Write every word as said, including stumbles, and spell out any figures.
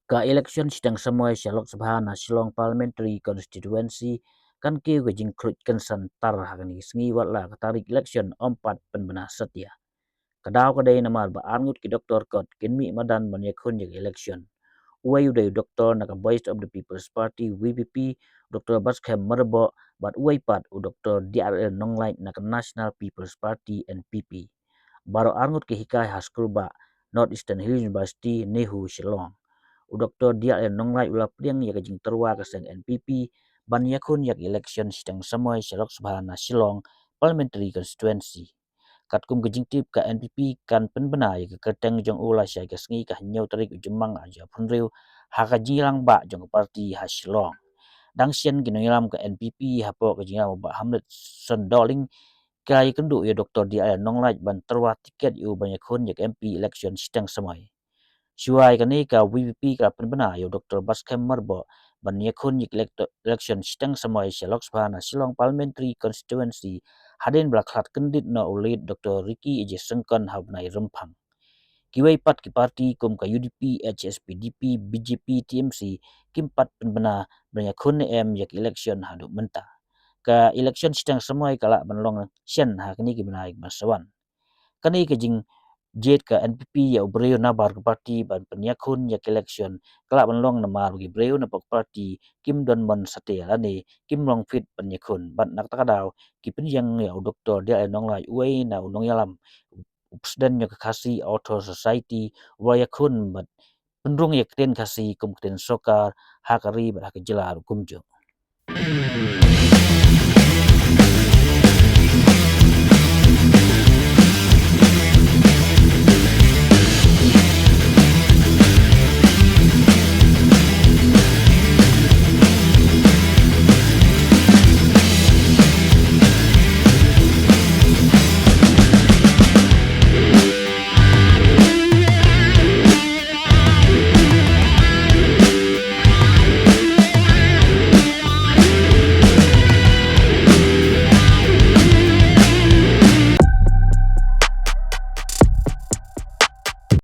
Ka election shiteng samoi sha Lok Sabha na Shillong Parliamentary Constituency kan kiew ka jingkhluit kynsan tar ha kane ka sngi, wat la ka tarik election ym pat pynbna satia. Ka daw ka dei namar ba arngut ki doktor kot kin mih madan ban ïakhun ïa ka election. Uwei u dei u doktor na ka Voice of the People's Party, V P P, Doktor Batskhem Myrboh, bad uwei pat u Doktor D R L Nonglait na ka National People's Party, N P P. Baroh arngut ki hikai ha skul ba North Eastern Hill University, NEHU, Shillong. U Doktor D R L Nonglait u la pdiang ïa ka jingtyrwa ka seng N P P ban ïakhun ïa ka election shiteng samoi sha Lok Sabha na Shillong Parliamentary Constituency. Katkum ka jingtip, ka N P P kan pynbna ïa ka kyrteng jong u lashai ka sngi, ka hynñiew tarik u Jymmang arhajar arphew hynriew, ha ka jingïalang bah jong ka party ha Shillong. Dang shen ki nongïalam ka N P P hapoh ka jingïalam u Bah Hamlet Sondoling, ka ïakynduh ïa u Doktor D R L Nonglait ban tyrwa tiket ïa u ban ïakhun ïa ka M P election shiteng samoi. Shuwa ïa kane, ka V P P ka la pynbna ïa u Doktor Batskhem Myrboh ban ïakhun ïa ka elect-, election shiteng samoi sha Lok Sabha na Shillong Parliamentary Constituency, hadien ba la khlad kyndit noh u late Doktor Ricky A J Syngkon ha u bnai Rymphang. Kiwei pat ki party kum ka U D P, H S P D P, B J P, T M C kim pat pynbna ban ïakhun ne em ïa ka election haduh mynta. Ka election shiteng samoi ka lah ban long shen ha kine ki bnai kiban sa wan. Kane ka jingjied ka N P P ïa u briew nabar ka party ban pynïakhun ïa ka election ka lah ban long namar ba ki briew na pdeng ka party kim don mon satia lane kim long fit ban ïakhun, bad na kata ka daw ki pynïeng ïa u Doktor D R L Nonglait, uwei na u nongïalam, u president jong ka Khasi Authors Society, uba ïakhun bad pynrung ïa ka ktien Khasi kum ka ktien sorkar ha ka ri bad ha ka jylla ruh kumjuh.